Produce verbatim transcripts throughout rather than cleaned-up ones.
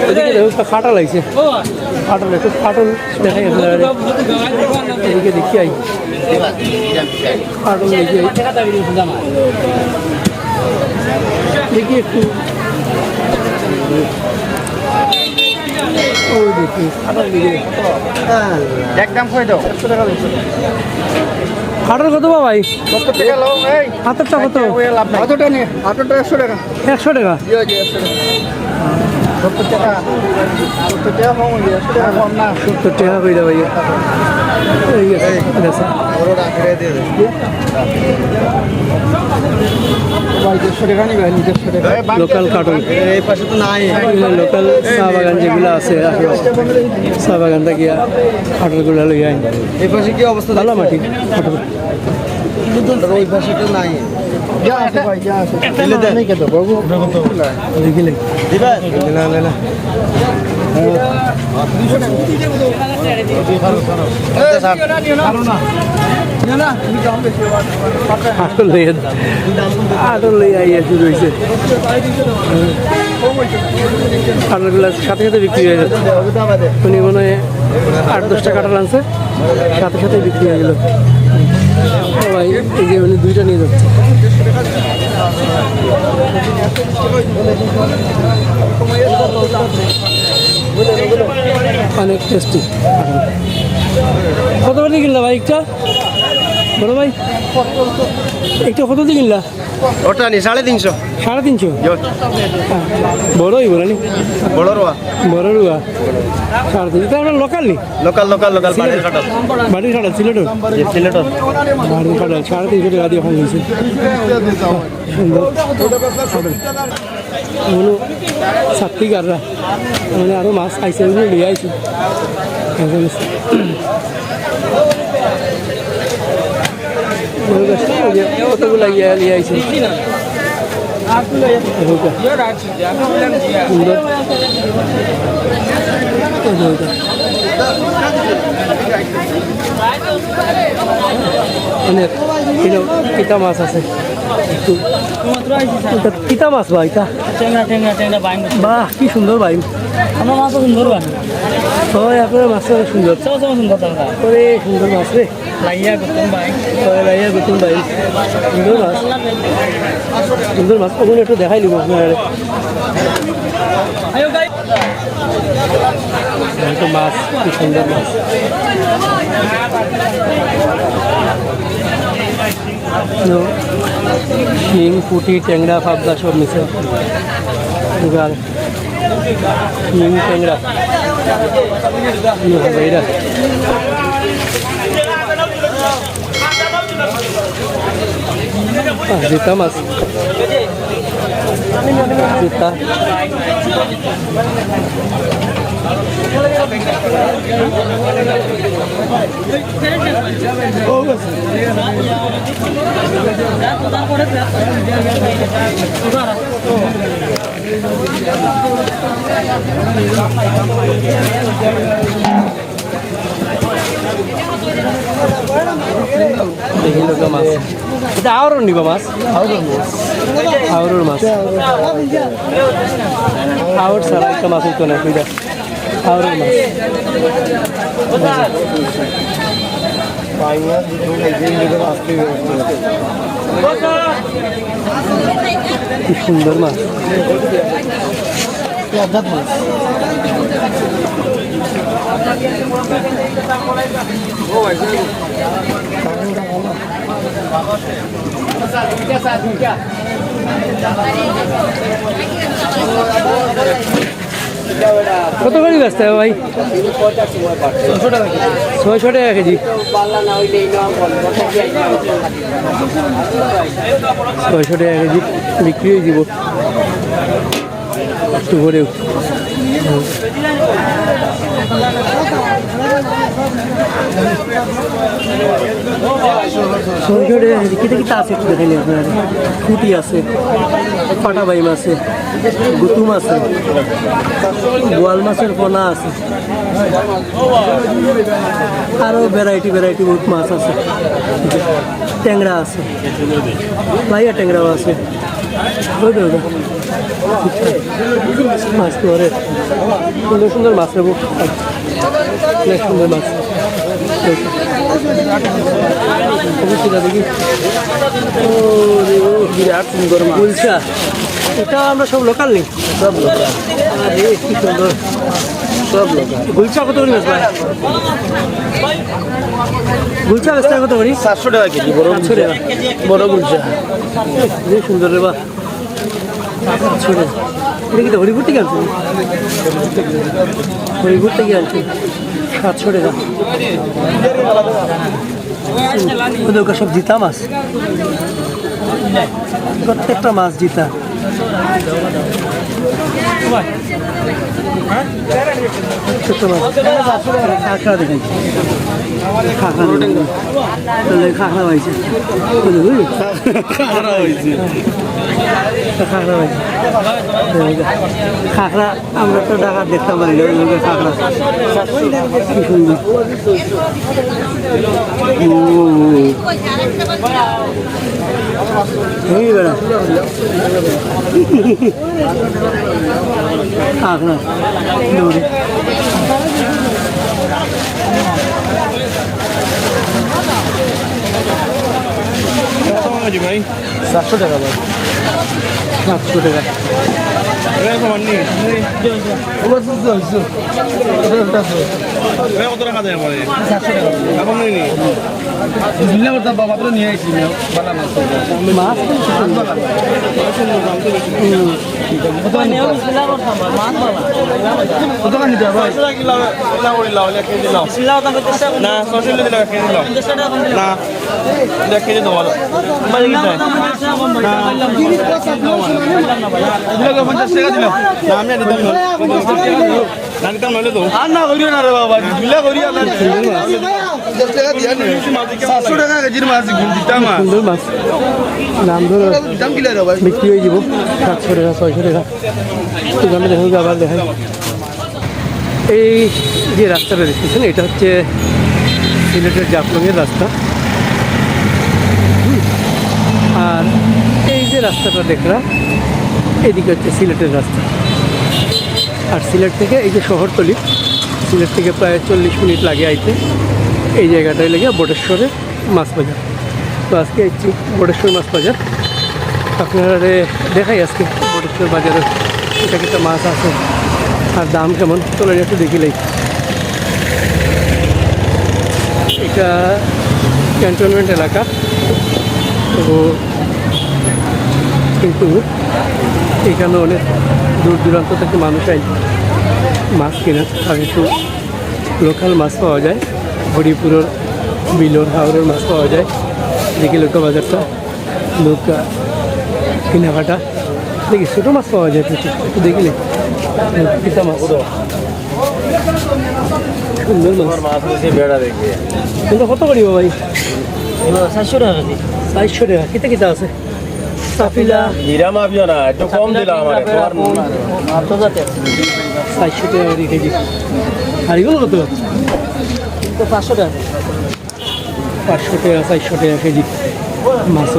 এদিকে দেখো, একটা কাঁঠাল আইছে। কাঁঠাল, একটু কাঁঠাল দেখাই আপনাদের। এদিকে দেখি আই। কাঁঠাল দেখি আই। দেখি একটু। ওই দেখি, কাঁঠাল দেখি। একদম কই দাও। কাঁঠাল কত বা ভাই? সত্তর টাকা লও, এই। আতরটা কত? ওই লাভ নাই। আতরটা নে, আতরটা একশো টাকা। একশো টাকা? জি, জি, একশো টাকা। সত্তর টাকা। সত্তর টাকা কম হয়ে যায়, একশো টাকা কম না। সত্তর টাকা কইরা ভাই। এই গেছে, গেছে। ভাই, দেড়শো টাকা নিবে, দেড়শো টাকা। লোকাল কাঁঠাল। এই পাশে তো নাই। লোকাল চা বাগান যেগুলো আছে, চা বাগান থেকে কাঁঠালগুলো লই আই। এই পাশে কি অবস্থা? ভালো মাটি, কাঁঠাল। ওই পাশে তো নাই। যা আছে ভাই, যা আছে। দিলে দেন। নেই কেন, বাবু? দেখিলে। দিবা? না, না, না। কাঁঠাল লইয়া, কাঁঠাল লইয়া আইয়া শুরু হইছে। কাঁঠালগুলো সাথে সাথে বিক্রি হয়ে যাচ্ছে। উনি মনে হয় আট দশটা কাঁঠাল আনছে, সাথে সাথে বিক্রি হয়ে গেল। সবাই এই যে উনি দুইটা নিয়ে যাচ্ছে। অনেক টেস্টি। কত করে কিনলা ভাই একটা? বড় ভাই, একটা কত দিয়ে কিনলা? ওটা নি সাড়ে তিনশো। সাড়ে তিনশো? জি। বড় হইব না নি? বড় রোয়া। বড় রোয়া। সাড়ে তিনশো। এটা আপনার লোকাল নি? লোকাল, লোকাল, লোকাল, বাড়ির কাঁঠাল। বাড়ির কাঁঠাল, সিলেটর? জি, সিলেটর। বাড়ির কাঁঠাল, সাড়ে তিনশো টাকা দিয়ে ওখানে নিয়েছি। সুন্দর। মনো সাত্বিক আররা। মানে আরো মাছ আইছে, ওগুলো নিয়ে আইছে। ওই যে কতগুলা ইয়া নিয়ে আইছে। সুন্দর। ওই যে ওইটা। মানে, এটা কিতা মাছ আছে? একটু, এটা কিতা মাছ বা এটা? টেংরা, টেংরা, টেংরা বাইম। বাহ, কি সুন্দর বাইম। আমার মাছও সুন্দর বাইম। হয়, আপনার মাছটা অনেক সুন্দর। সব সময় সুন্দর দাদা। ওরে, সুন্দর মাছ রে। লাইয়া গুতুম বাইম। হয়, লাইয়া গুতুম বাইম। সুন্দর মাছ। সুন্দর মাছ। ওগুলো একটু দেখাই নিব আপনারা। এই তো মাছ, কি সুন্দর মাছ। শিং, পুটি, টেংরা, পাবদা সব মিশে। আর শিং, টেংরা। আহ, জিতা মাছ। জিতা। দেখি লোকে মাছ। এটা আওরর নিবা মাছ? আওরর মাছ। আওরর মাছ। আওর ছাড়া একটা মাছ হইতো না, বুঝা? আওরর মাছ। কি সুন্দর মাছ। কত করে বেচতে হবে ভাই? ছয়শো টাকা কেজি। ছয়শো টাকা কেজি বিক্রি হয়ে দিব। একটু করে ছয়শো টাকা কেজি। কিতা কিতা আছে একটু দেখাইলে আপনার? ফুটি আছে, ফাটা বাইম আছে, গুতুম আছে, বোয়াল মাছের পোনা আছে, আরো ভ্যারাইটি ভ্যারাইটি বহুত মাছ আছে, টেংরা আছে, লাইয়া টেংরাও আছে। ওই তো, ওই তো। মাছ তো অনেক সুন্দর সুন্দর মাছ নেবো। অনেক সুন্দর মাছ। অবশ্যই দেখি। ও, রে, ও, বিরাট সুন্দর মাছ। গুলশা। এটা আমরা সব লোকাল নি? সব লোকাল। আরে, কি সুন্দর। সব লোকাল। গুলশা কত করে বেচবা? গুলশা বেচবা কত করে? সাতশো টাকা কেজি, বড় সাতশো টাকা। বড় গুলশা। বেশ সুন্দর রে বা। সাতশো টাকা। এটা কি তো হরিপুর থেকে আনছো? হরিপুর থেকে আনছো। সাতশো টাকা। ওদের ওকে সব জিতা মাছ। প্রত্যেকটা মাছ জিতা। ছোট মাছ। খাঁকড়া দেখাই। খাঁকড়া দেখাই। তাহলে খাঁকড়া পাইছে। বুঝলি? খাঁকড়া পাইছে। খাঁকড়া পাইছে। খাঁকড়া আমরা তো ঢাকা দেখতাম পারি না, ওই খাঁকড়া। কি সুন্দর। ও। এই বেটা। আখড়া। দৌড়ে। কত কেজি ভাই? সাতশো টাকা ভাই। সাতশো টাকা। এটা তো মাননি। ওটা তো, তো, তো। এটা, এটা তো। এটা কত টাকা দেয় আমারে? সাতশো টাকা। এখন নেই নি? বিসমিল্লাহ করতাম, বাবা, মাত্র নিয়ে আইছি, মেয়ে। ভালা মাছ। মাছ? মাছ ভালা। হুম। কত নিতে হবে? কত নিতে হবে ভাই? না, ছয়শো দিলাম, এক কেজি দিলাম। না, এক কেজি দেওয়া। না, এক কেজি দেওয়া। না। দিলাম, পঞ্চাশ টাকা দিলাম। না, আমি আর দিতাম না। না, দিতাম নাহলে তো। আর না করিও না রে বাবা, বিসমিল্লাহ করিও না। দশ টাকা দিয়া নে। সাতশো টাকা কেজির মাছ, দিতাম না। সুন্দর মাছ। দাম ধরো। দাম কিলা রে ভাই? বিক্রি হয়ে যাব সাতশো টাকা, ছয়শো টাকা। দোকানে দেখা যাবে, আবার দেখাই। এই যে রাস্তাটা দেখতেছেন, এটা হচ্ছে সিলেটের জাফলংয়ের রাস্তা। হুম। আর এই যে রাস্তাটা দেখরা, এদিকে হচ্ছে সিলেটের রাস্তা। আর সিলেট থেকে এই যে শহরতলি, সিলেট থেকে প্রায় চল্লিশ মিনিট লাগে আইতে। এই জায়গাটায় লেগে বটেশ্বরে মাছ বাজার। তো আজকে আইছি বটেশ্বর মাছ বাজার, আপনারারে দেখাই আজকে বটেশ্বর বাজারে এটা কিতা মাছ আছে আর দাম কেমন, চলেন একটু দেখিলাই। এটা ক্যান্টনমেন্ট এলাকা, তো কিন্তু এখানে অনেক দূর দূরান্ত থেকে মানুষ আয় মাছ কিনে। আর একটু লোকাল মাছ পাওয়া যায়, হরিপুরের বিলর হাওরের মাছ পাওয়া যায়। দেখি লোকাল বাজারটা, লোক, আহ, কেনাকাটা। দেখি ছোট মাছ পাওয়া যায় প্রচুর, একটু দেখিলে কিতা মাছ। সুন্দর মাছ। তোমার মাছ বেশি বেড়া দেখবে। কোনটা কত করিব ভাই? চারশো টাকা কেজি। চারশো টাকা। কিতা কিতা আছে? সাফিলা। হীরা মাপিও না, একটু কম দিলাম আমারে। তোমার আটশো টাকা করে কেজি। আর এগুলো কত? তো পাঁচশো টাকা। পাঁচশো টাকা, চারশো টাকা কেজি মাছ।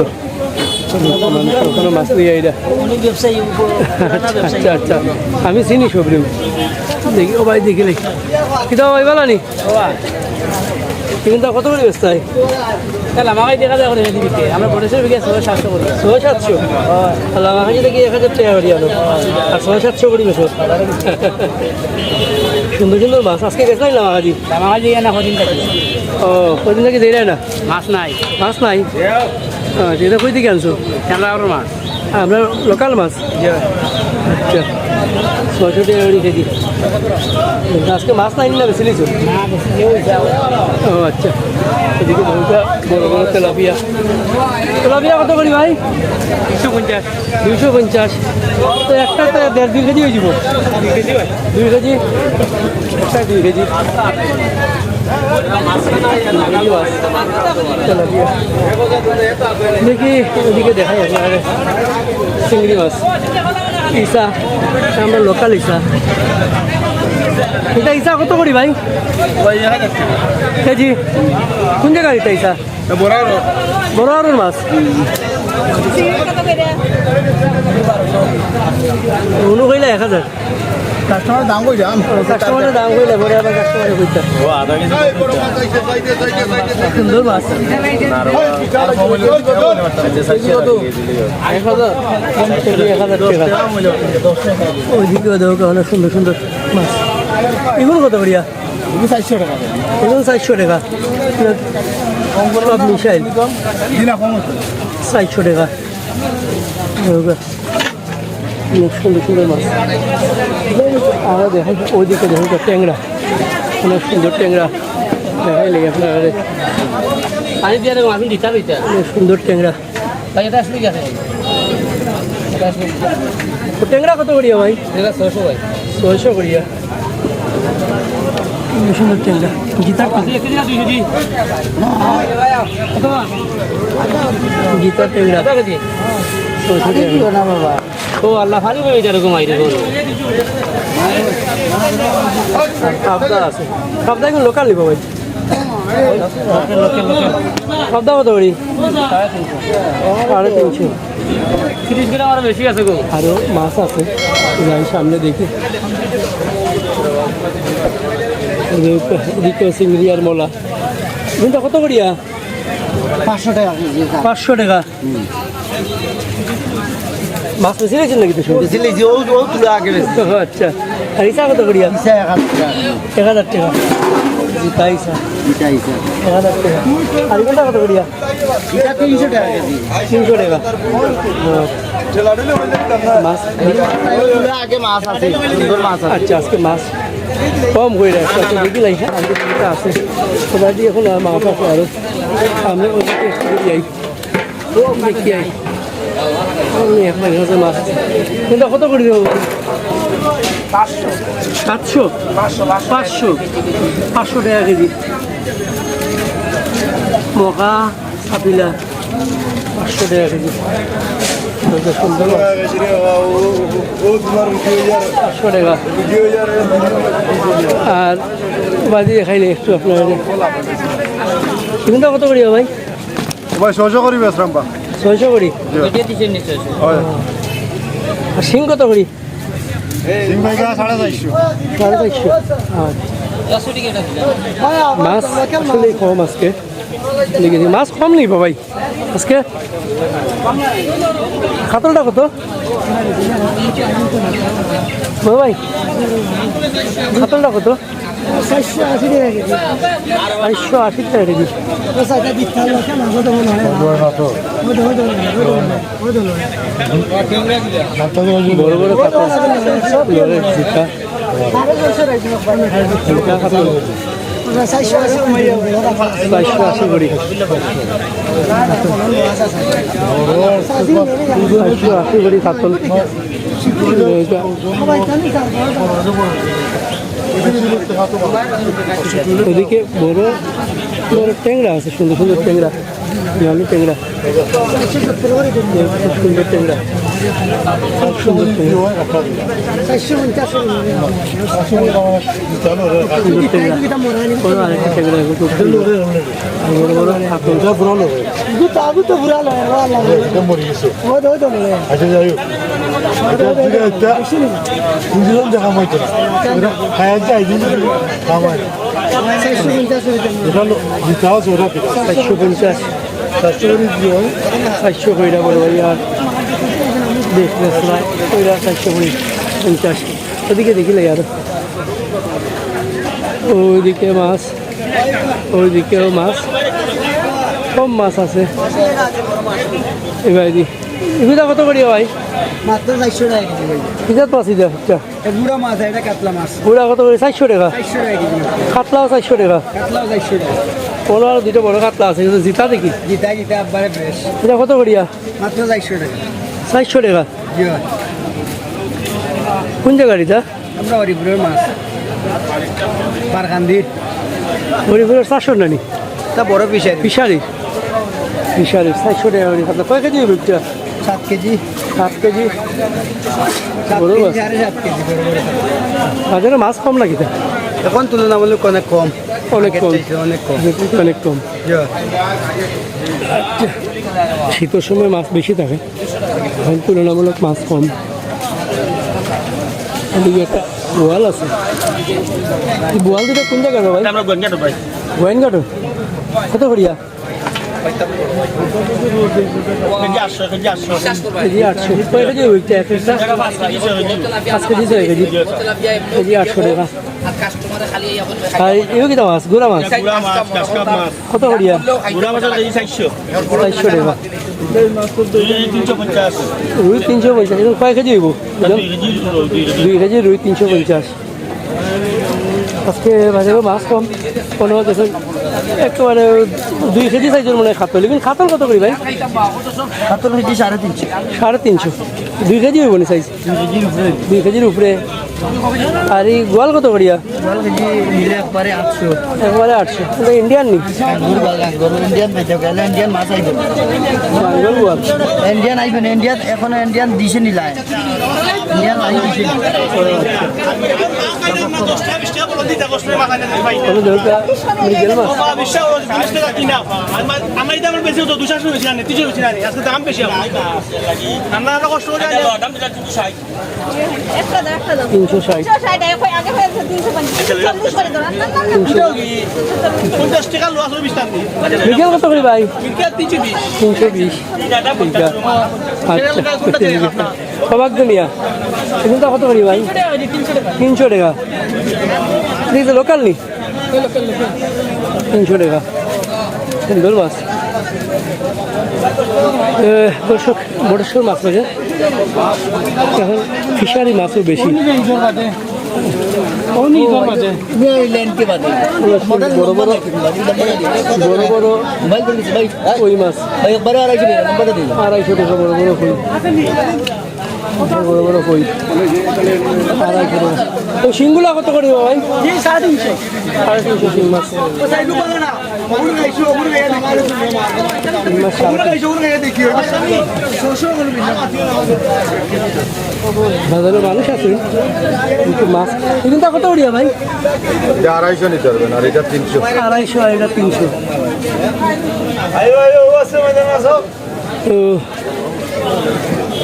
মানুষ কখনো মাছ নিয়ে এরা। অনেক ব্যবসায়ী, পুরানা ব্যবসায়ী। আচ্ছা, আচ্ছা, আমি চিনি সব রকম। দেখি, ও ভাই, দেখি, দেখি। কিতা ভাই, ভালা নি? বাবা। কিন্তু কত করে বেচতে হয়? তা লামাকাই দেখা যায় এখন এখানে বিকে। আমরা বটেশ্বর বিকে ছয় সাতশো করে। ছয় সাতশো? হ্যাঁ। আর লামাকাই যদি কি এক হাজার টাকা করি আনো। আর ছয় সাতশো করি বেচো। সুন্দর সুন্দর মাছ। আজকে গেছিলাই লামাকাই? লামাকাই দিয়ে না, কদিন থাকি। ও, কদিন থাকি দেয় না? মাছ নাই। মাছ নাই? হ্যাঁ, এটা কই থেকে আনছো? আমরা আরো মাছ। আমরা লোকাল মাছ? জি। আচ্ছা, ছয়শো টাকা করে কেজি। আজকে মাছ নাই না, বেশি নিছো? না, বেশি কেউ হইছে। ও আচ্ছা, এদিকে বড়টা বড় বড় তেলাপিয়া। তেলাপিয়া কত করি ভাই? দুইশো পঞ্চাশ। দুইশো পঞ্চাশ। তো একটা তো দেড় দুই কেজি হয়ে যাব। দুই কেজি ভাই? দুই কেজি। একটা দুই কেজি। দেখি, ওদিকে দেখাই আপনারে চিংড়ি মাছ। ইসা, আমরা লোকাল ইসা। এটা ইসা কত করি ভাই? কেজি? কোন জায়গার এটা ইসা? বড় আরো। বড় আরোর মাছ? উনু কইলা এক হাজার। কাস্টমার দাম কই দাম? কাস্টমারে দাম কইলে পরে আবার কাস্টমারে কইতা। সুন্দর মাছ। এক হাজার। এক হাজার টাকা। ওইদিকে দেখো, অনেক সুন্দর সুন্দর মাছ। এগুলো কত করিয়া? এগুলো চারশো টাকা। এগুলো চারশো টাকা। সব মিশাইল। জি না, কম হচ্ছে। চারশো টাকা। দেখো, অনেক সুন্দর সুন্দর মাছ। আরো দেখেন, ওইদিকে দেখেন তো, ট্যাংরা। অনেক সুন্দর ট্যাংরা। দেখাই লাগে আপনারা। পানি দিয়ে দেবো, আমি দিতে হবে এটা। অনেক সুন্দর ট্যাংরা। ভাই, এটা আসলে কি আছে? এটা আসলে কি? ও, ট্যাংরা কত করিয়া ভাই? এটা ছয়শো ভাই। ছয়শো করিয়া। সুন্দর সুন্দর ট্যাংরা। গীতা আপনি একটু দিন, দুইশো দিন। কত? গীতা ট্যাংরা। কত কেজি? ছয়শো টাকা। ও আল্লাহ, ভালো করে এটা এরকম আইডিয়া করো। পাবদা আছে। পাবদা এখন লোকাল নিবো ভাই। Local, local, local. পাবদা কত করি? সাড়ে তিনশো। তিরিশ গ্রাম আরো বেশি আছে গো। আরো মাছ আছে, যাই সামনে দেখি। এদিকে চিংড়ি আর মলা। এগুলো কত করিয়া? পাঁচশো টাকা কেজি, স্যার। পাঁচশো টাকা। হুম। মাছ বেশি রয়েছে নাকি তো? বেশি লেগেছে, ও, ও তুলে আগে বেশি। ও আচ্ছা। আর ইসা কত করিয়া? ইসা এক হাজার টাকা। এক হাজার টাকা। জি, তাই ইসা। ইসা, ইসা। এক হাজার টাকা। আর এগুলো কত করিয়া? এটা তিনশো টাকা কেজি। তিনশো টাকা। মাছ। আগে মাছ আছে, সুন্দর মাছ আছে। আচ্ছা, আজকে মাছ কম করে রাখছে। আচ্ছা, দেখি লাই, হ্যাঁ, আজকে দুইটা আছে। তো বাড়ি এখন আর মাছ আছে আরো। আমি ওদিকে একটু যাই। দেখি আই। আমি এখন এখানে মাছ আছে। কিন্তু কত করে দেবো? পাঁচশো। সাতশো? পাঁচশো, পাঁচশো। পাঁচশো। পাঁচশো টাকা কেজি। মকা। কাপিলা, পাঁচশো টাকা কেজি। ওই যে সুন্দর মাছ। পাঁচশো টাকা। আর বাজি দেখাইলে একটু আপনারা। এগুলো কত করি ভাই? ভাই, ছয়শো করি বেচলাম বা। ছয়শো করি? জি। হয়। আর শিং কত করি? শিং ভাই, সাড়ে চারশো। সাড়ে চারশো। আচ্ছা। মাছ আসলে কম আজকে। দেখি, মাছ কম নেই ভাই আজকে। কাতলটা কত? ও ভাই, কাতলটা কত? চারশো আশি টাকা কেজি। চারশো আশি টাকা কেজি। ও চাচা, দিতে হবে, কেন? ও তো মনে হয় না। ও তো, ও তো, ও তো, ও তো, ও তো। বড় বড় কাতল। সব লড়ে, জিতা। জিতা কাতল। চারশো আশি করি। চারশো আশি করি কাতল। এইটা ওদিকে বড় বড় ট্যাংরা আছে, সুন্দর সুন্দর ট্যাংরা, জোয়ান ট্যাংরা, সুন্দর ট্যাংরা, খুব সুন্দর ট্যাংরা। সুন্দর ট্যাংরা। বড় আরেকটা ট্যাংরা, খুব সুন্দর। বড় বড় কাতল। দুটো, দুটো বুড়া লয়, ও আল্লাহ। এটা মরে গেছে। ও তো, ও তো লয়। আচ্ছা, যাই হোক। এটা, এটা, এটা, দুজন দেখা হইতো না। এটা খায়া যায়, এই জন্য খাওয়া হয়। চারশো পঞ্চাশ হইতো না। এটা হলো, দিতে হবে, ওটা কি? চারশো পঞ্চাশ। চারশো করে দিও। চারশো কইরা বড় ভাই, আর দেখলে ওইটা চারশো পঞ্চাশ। ওদিকে দেখিলে আর ওইদিকে মাছ। ওইদিকেও মাছ, কম মাছ আছে। এবার দি, এগুলা কত করি ভাই? মাত্র চারশো টাকা কেজি ভাই। কি জাত মাছ এটা? আচ্ছা। এ বুড়া মাছ, এটা কাতলা মাছ। বুড়া কত করি? চারশো টাকা। চারশো টাকা কেজি মাছ। কাতলাও চারশো টাকা। কাতলাও চারশো টাকা। ওনার দুটো বড় কাতলা আছে, কিন্তু জিতা দেখি। জিতা, জিতা, একবারে fresh। এটা কত করিয়া? মাত্র চারশো টাকা। চারশো টাকা? জি ভাই। কোন জায়গার এটা? আমরা হরিপুরের মাছ। পারকান্দি। হরিপুরের চারশো নানি? তা বড় fishery। Fishery? Fishery, চারশো টাকা করি। আপনার কয় কেজি হইবে এটা? সাত কেজি। সাত কেজি? সাত বড় কেজি, মাছ। সাড়ে সাত কেজি বড় বড়। বাজারে মাছ কম নাকি তা? এখন তুলনামূলক অনেক কম। অনেক আগের কম। চাইতে অনেক কম। অনেক কম। জি। আচ্ছা। শীতর সময় মাছ বেশি থাকে, এখন তুলনামূলক মাছ কম। এদিকে একটা বোয়াল আছে। এই বোয়াল দুইটা কোন জায়গার ভাই? আমরা গোয়েন্দাটো ভাই। গোয়েন্দাটো? কত করিয়া? কেজি আটশো, কেজি আটশো। কেজি আটশো। কয় কেজি অইবো একটা? এক একটা? পাঁচ কেজি, ছয় কেজি। পাঁচ কেজি, ছয় কেজি। কেজি আটশো টেকা। আর ইগু কিতা মাছ? গুড়া মাছ? গুড়া মাছ, কাসকাপ মাছ। কত করিয়া? গুড়া মাছর কেজি চাইরশো। চাইরশো টেকা। রুই তিনশো পঞ্চাশ। রুই তিনশো পঞ্চাশ। ইগু কয় কেজি অইবো? দুই কেজি রুই, দুই কেজি। দুই কেজি রুই তিনশো পঞ্চাশ। আজকে বাজারো মাছ কম, মনে অইতেছে একেবারে দুই কেজি সাইজর মনে অয় কাতল। ইগুন কাতল কত করি ভাই? কাতল কেজি সাড়ে তিনশো। সাড়ে তিনশো। দুই কেজি অইবো নি সাইজ? দুই কেজির উপরে। দুই কেজির উপরে। আর এই বোয়াল কত করিয়া? বোয়াল কেজি নিলে একবারে আটশো। একবারে আটশো। ইটা ইন্ডিয়ান নি? হ্যাঁ, গুড় বাগান, গরু ইন্ডিয়ান বেচা গেলে ইন্ডিয়ান মাছ আইবো। বাঙ্গল বোয়াল। ইন্ডিয়ান আইবো না, ইন্ডিয়ান, এখনো ইন্ডিয়ান দিছে নি লাইন। ইন্ডিয়ান লাইন দিছে নি। কোনো ধরো মিগেল মাছ। আমরা এটা আমার বেশি হতো, দুশো বেশি আনে, তিনশো বেশি আনে, আজকে দাম বেশি আমার। আমরা আরো কষ্ট করে আনি। একটা দাও, একটা দাও। তিনশো ষাট। তিনশো ষাট, আগে হয়ে গেছে তিনশো পঞ্চাশ। চল্লিশ করে দাও, না, না, না, না। তিনশো। পঞ্চাশ টাকা লস হবে বিশ টাকা দিয়ে। মিগেল কত করি ভাই? মিগেল তিনশো বিশ। তিনশো বিশ। ঠিক আছে। আচ্ছা। সবাক দুনিয়া। এগুনটা কত করি ভাই? তিনশো টাকা। তিনশো টাকা। এটা কি লোকাল নি? তিনশো টাকা। সুন্দর মাছ। এ, দর্শক, বটেশ্বর মাছ বাজার। এখন ফিশারি মাছও বেশি। বড় বড়, বড় বড় কই মাছ। আড়াইশো টাকা বড় বড় কই। বড় বড় কই। আড়াইশো টাকা। তো শিংগুলা কত করি ভাই? জি, সাড়ে তিনশো। সাড়ে তিনশো শিং মাছ। শিং মাছ সাড়ে তিনশো। বাজারে মানুষ আছে, কিন্তু মাছ। এগুনটা কত করিয়া ভাই? এটা আড়াইশো নিতে পারবেন, আর এটা তিনশো। আড়াইশো আর এটা তিনশো। তো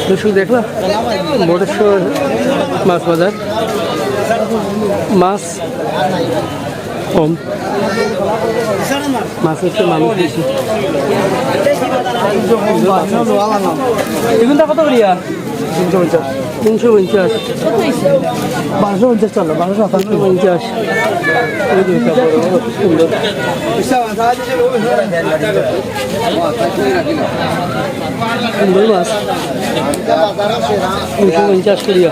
দর্শক, দেখলা বটেশ্বর মাছ বাজার, মাছ কম, মাছের তো মানুষ বেশি। এগুনটা কত করিয়া? তিনশো পঞ্চাশ। তিনশো পঞ্চাশ। বারোশো পঞ্চাশ চলো, বারোশো আটান্ন। পঞ্চাশ। এই যে এটা বড় বড়, সুন্দর। সুন্দর মাছ। তিনশো পঞ্চাশ করিয়া।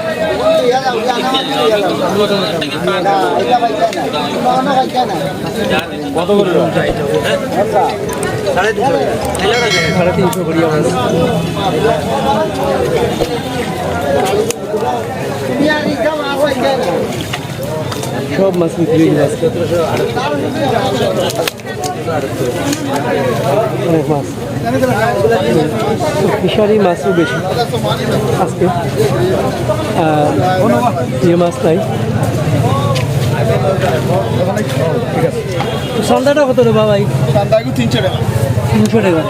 কত করে? সাড়ে তিনশো করিয়া মাছ। সব মাছ বিক্রি অই গেছে আজকে। অনেক মাছ। ফিশারি মাছও বেশি আজকে। আহ, ইয়ে মাছ নাই। চান্দাটা কত রে বাবাই? চান্দা এখন তিনশো টাকা। তিনশো টাকা।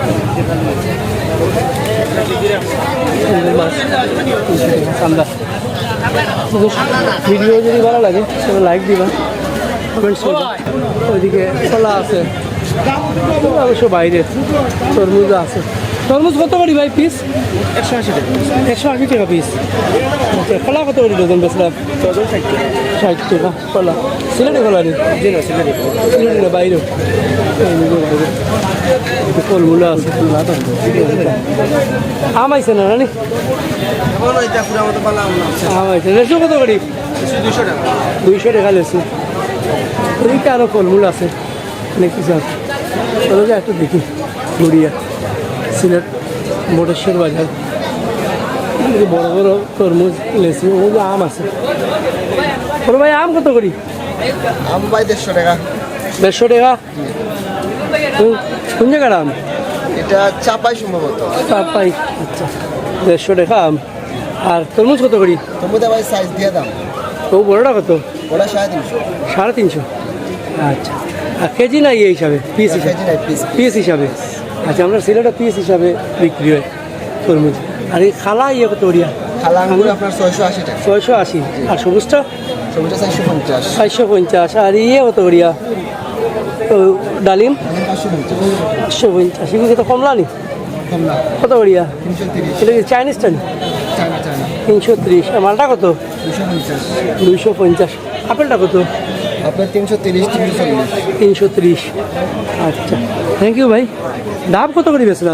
এই মাছ, তিনশো টাকা চান্দা। ভিডিও যদি ভালো লাগে, তাহলে লাইক দিবা, কমেন্টস করবা। ওইদিকে কলা আছে, অবশ্য বাইরে তরমুজ আছে। তরমুজ কত করি ভাই পিস? একশো আশি টাকা। একশো আশি টাকা পিস। আচ্ছা, কলা কত করি ডজন বেচলাম? ডজন ষাট টাকা। ষাট টাকা কলা। সিলেটি কলা নি? জি না, সিলেটি। সিলেটি না, বাইরে। এই যে বাইরে। একটু ফলমূল আছে। আম আইছে না, নানি? এখন ওই দেখুন, আমাদের পালা আম না। আম আইছে। লেচু কত করি? লেচু দুইশো টাকা। দুইশো টাকা লেচু। এদিকে আরো ফলমূল আছে। অনেক কিছু আছে। চলো যে একটু দেখি, ঘুরিয়া। সিলেট বটেশ্বর বাজার। এই যে বড় বড় তরমুজ, লেচু, ওই যে আম আছে। বড় ভাই, আম কত করি? আম ভাই দেড়শো টাকা। দেড়শো টাকা? কোন, কোন জায়গার আম? এটা চাপাই সম্ভবত। চাপাই, আচ্ছা। দেড়শো টাকা আম। আর তরমুজ কত করি? তরমুজ ভাই সাইজ দিয়ে দাম। ও বড়টা কত? ওটা সাড়ে তিনশো। সাড়ে তিনশো? আচ্ছা। আর কেজি না ইয়ে হিসাবে? পিস হিসাবে? কেজি নাই, পিস। পিস হিসাবে? আচ্ছা, আমরা সিলেটে পিস হিসাবে বিক্রি হয় তরমুজ। আর এই কালা ইয়ে কত করিয়া? কালা আঙ্গুর আপনার ছয়শো আশি টাকা। ছয়শো আশি। আর সবুজটা? সবুজটা চারশো পঞ্চাশ। চারশো পঞ্চাশ। আর ইয়ে কত করিয়া? ও, ডালিম? ডালিম পাঁচশো পঞ্চাশ। পাঁচশো পঞ্চাশ। এগুলো তো কমলা নি? কমলা। কত করিয়া? তিনশো তিরিশ। এটা কি চাইনিজটা নি? China, China. তিনশো তিরিশ। আর মালটা কত? দুশো পঞ্চাশ। দুইশো পঞ্চাশ। আপেলটা কত? আপনার তিনশো তিরিশ, তিনশো চল্লিশ। তিনশো তিরিশ। আচ্ছা, থ্যাংক ইউ ভাই। ডাব কত করে বেচলা?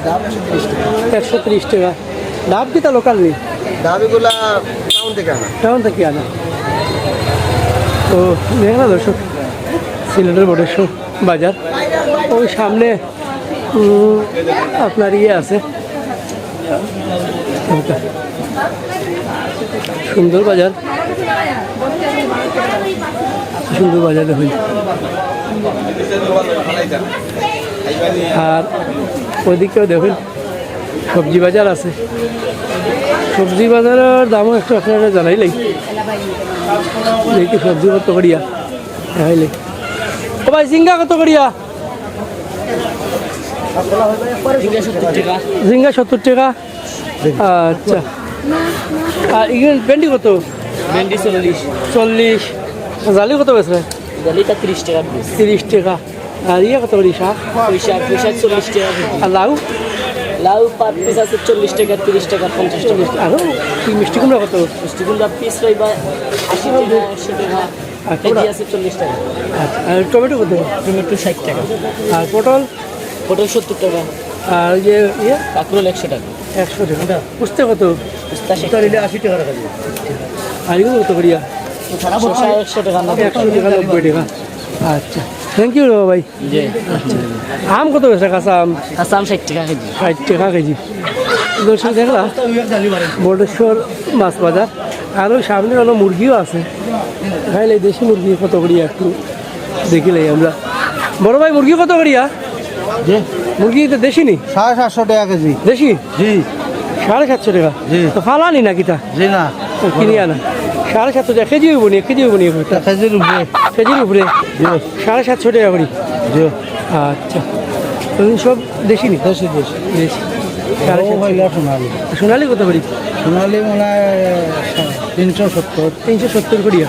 ডাব একশো তিরিশ টাকা। একশো তিরিশ টাকা। ডাব কিতা লোকাল নি? ডাব এগুলা টাউন থেকে আনা। টাউন থেকে আনা। তো দেখেন না দর্শক, সিলেটের বটেশ্বর বাজার, ওই সামনে উম, আপনার ইয়ে আছে। সুন্দর বাজার, সুন্দর বাজার দেখুন। আর ওইদিকেও দেখুন, সবজি বাজার আছে। সবজি বাজারের দামও একটু আপনারা জানাইলাই, দেখি সবজি কত করিয়া দেখাইলাই। ও ভাই, ঝিঙ্গা কত করিয়া? ঝিঙ্গা সত্তর টাকা। ঝিঙ্গা সত্তর টাকা। আচ্ছা। আর ইগুন ভেন্ডি কত? ভেন্ডি চল্লিশ। চল্লিশ। জালি কত বেচরা? জালিটা তিরিশ টাকা পিস। তিরিশ টাকা। আর ইয়ে কত করি শাক? পুঁই শাক, পুঁই শাক চল্লিশ টাকা কেজি। আর লাউ? লাউ per piece আছে চল্লিশ টাকা, তিরিশ টাকা, পঞ্চাশ টাকা। আরো কি মিষ্টি কুমড়া কত? মিষ্টি কুমড়া পিস রইবা আশি টাকা, একশো টাকা। আর কেজি কুমড়া? আছে চল্লিশ টাকা। আচ্ছা, আর টমেটো কত? টমেটো ষাট টাকা। আর পটল? পটল সত্তর টাকা। আর ওই যে ইয়ে? কাঁকরোল একশো টাকা। একশো টাকা। উস্তা কত? উস্তা ষাট টাকা। নিলে আশি টাকা রাখা যাবে। আর এগুলো কত করিয়া? শসা একশো টাকা, নব্বই টাকা। একশো টাকা, নব্বই টাকা। আচ্ছা, থ্যাংক ইউ রে ভাই। জি। আচ্ছা, আম কত বেচরা, কাঁচা আম? কাঁচা আম ষাট টাকা কেজি। ষাট টাকা কেজি। দর্শক দেখলা, বটেশ্বর মাছ বাজার। আর ওই সামনে হলো মুরগিও আছে। খাইলে দেশি মুরগি কত করিয়া একটু দেখিলাই আমরা। বড় ভাই, মুরগি কত করিয়া? জি। মুরগি তো দেশি নি? সাড়ে সাতশো টাকা কেজি। দেশি? জি। সাড়ে সাতশো টাকা? জি। তো ফালানি না কিতা? জি না। ও, কিনি আনা। সাড়ে সাতশো টাকা কেজি হইব নি? এক কেজি হইব নি? এক কেজির উপরে। কেজির উপরে? জি। সাড়ে সাতশো টাকা করি? জি। আচ্ছা। তো সব দেশি নি? দেশি, দেশি। দেশি। সাড়ে সাতশো। সোনালি। সোনালি কত করি? সোনালি মনে হয় তিনশো সত্তর। তিনশো সত্তর করিয়া।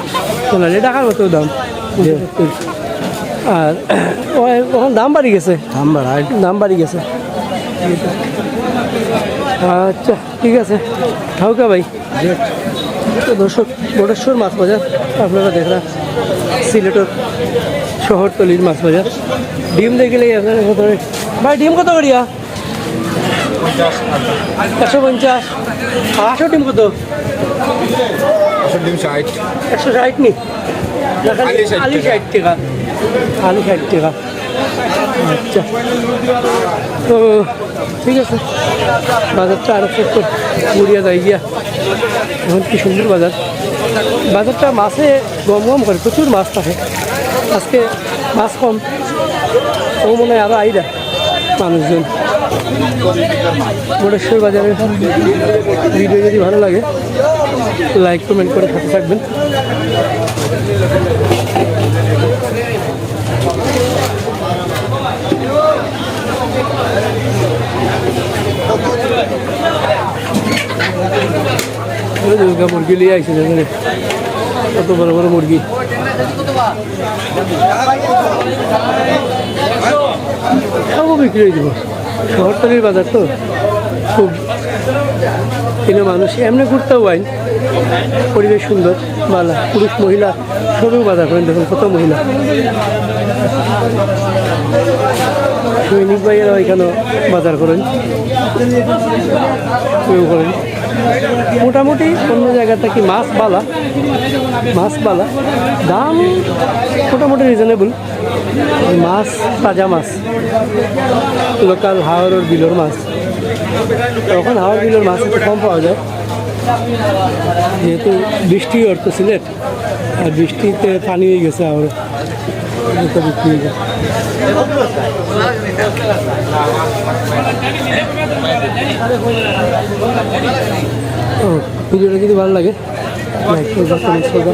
সোনালি ঢাকার মতো দাম। জি। তিনশো সত্তর। আর ও, এখন দাম বাড়ি গেছে। দাম বাড়ায়। দাম বাড়ি গেছে। আচ্ছা, ঠিক আছে। থাউকা ভাই। জি। তো দর্শক, বটেশ্বর মাছ বাজার আপনারা দেখরা, সিলেটের শহরতলির মাছ বাজার। ডিম দেখলেই আপনারা কত রে-, ভাই, ডিম কত করিয়া? একশো পঞ্চাশ। আর আশো ডিম কত? আশো ডিম ষাট। একশো ষাট নি? না, খালি আলি ষাট আলি টাকা। ষাট টাকা। আলি ষাট টাকা। আচ্ছা। তো ঠিক আছে, বাজারটা আরো ছোট্ট ঘুরিয়া যাই গিয়া। এখন কি সুন্দর বাজার। বাজারটা মাছে গম গম করে, প্রচুর মাছ থাকে। আজকে মাছ কম, ও মনে হয় আরো আইরা মানুষজন। বটেশ্বর বাজারের ভিডিও যদি ভালো লাগে, লাইক কমেন্ট করে সাথে থাকবেন। এই যে মুরগি লিয়ে আইছে, দেখেন, কত বড় বড় মুরগি। সব বিক্রি হয়ে যাবো। শহরতলির বাজার তো, খুব কিনা মানুষ এমনি ঘুরতেও আইন, পরিবেশ সুন্দর, বালা, পুরুষ মহিলা সবই বাজার করেন। দেখুন কত মহিলা, সৈনিক ভাইয়েরা এখানে বাজার করেন, কেউ করেন। মোটামুটি অন্য জায়গা থেকে মাছ বালা, মাছ বালা, দাম মোটামুটি রিজনেবল। মাছ, তাজা মাছ, লোকাল হাওর আর বিলর মাছ। তখন হাওর বিলর মাছ একটু কম পাওয়া যায়, যেহেতু বৃষ্টি অর্থ সিলেট, আর বৃষ্টিতে পানি হয়ে গেছে আবার। এটা বিক্রি হয়ে যায়। ও, ভিডিওটা যদি ভালো লাগে, লাইক করবা, কমেন্ট করবা।